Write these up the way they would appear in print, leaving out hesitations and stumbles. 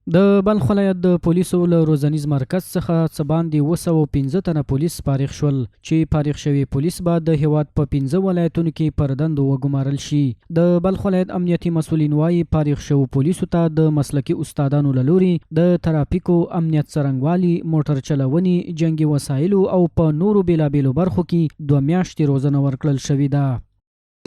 د بلخ ولایت د پولیسو له روزنیز مرکز څخه څه باندې 705 تنه پولیس فارغ شول، چې فارغ شوي پولیس به د هېواد په 5 ولایتونو کې پر دندو وګمارل شي. د بلخ ولایت امنیتي مسؤلین وايي، فارغ شوو پولیسو ته د مسلکي استادانو له لوري د ترافیکو، امنیت څرنګوالي، موټر چلونې، جنګي وسایلو او په نورو بېلابېلو برخو کې 2 میاشتې روزنه ورکړل شوې ده.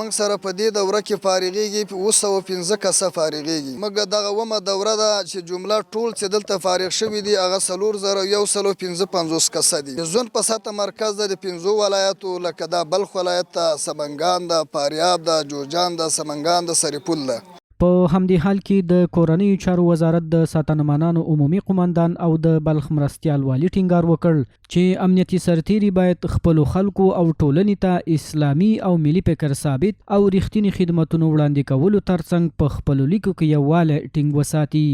موږ سره په دې دوره کې فارغېږي 705 کسه فارغېږي. موږ دغه اومه دوره ده چې جمله ټول چې دلته فارغ شوي دي هغه 4155 کسه دي. د زون په سطح مرکز ده د 5 ولایتو، لکه دا بلخ ولایت ده، سمنګان ده، فاریاب ده، جوزجان ده، سمنګان ده، سرپل ده. په همدې حال کې د کورنیو چارو وزارت د ساتنمانانو عمومي قوماندان او د بلخ مرستیال والي ټینګار وکړ چې امنیتي سرتیري باید خپلو خلکو او ټولنې ته اسلامي او ملي فکر ثابت او رښتیني خدمتونو وړاندې کولو ترڅنګ په خپلو لیکو کې یووالی ټینګ وساتي.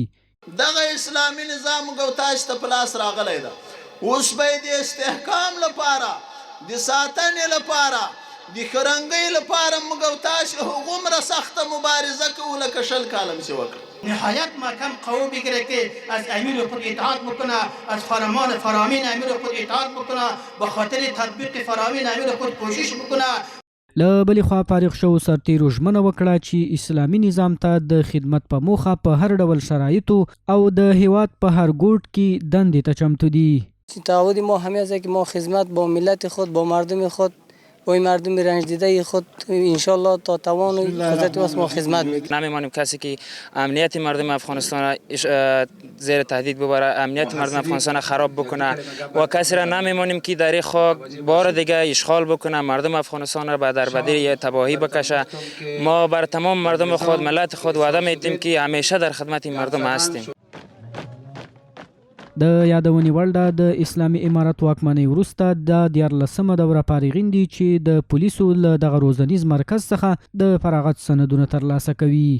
دغه اسلامي نظام موږ او تاسې ته په لاس راغلی ده، اوس به یې د استحکام لپاره، د ساتنې لپاره، د ښه رنګۍ لپاره موږ او تاسې هغومره سخته مبارزه کوو لکه 20 کاله مو چې وکړه. نهایت محکم قوی بگیره که از امیر خود اطاعت بکنه، از فرمان فرامین امیر خود اطاعت بکنه، به خاطر تطبیق فرامین امیر خود کوشش بکنه. له بلې خوا فارغ شوو سرتیرو ژمنه وکړه چې اسلامي نظام ته د خدمت په موخه په هر ډول شرایطو او د هیواد په هر ګوټ کې دندې ته چمتو دي. تعهد ما همین است که ما خدمت با ملت خود، با مردم خود، با این مردم رنج دیده خود انشالله تا توان و قدرت واسه ما خدمت میکنیم. نمیمانیم کسی که امنیت مردم افغانستان را زیر تهدید ببره، امنیت مردم افغانستان را خراب بکنه و کسی را نمیمانیم که در این خاک بار دیگه اشغال بکنه، مردم افغانستان را به دربدری یا تباهی بکشه. ما بر تمام مردم خود، ملت خود وعده میدیم که همیشه در خدمت این مردم هستیم. د یادونې وړ ده، د اسلامي امارت واکمنۍ وروسته دا 13مه دوره فارغین دي چې د پولیسو له دغه روزنیز مرکز څخه د فراغت سندونه ترلاسه کوي.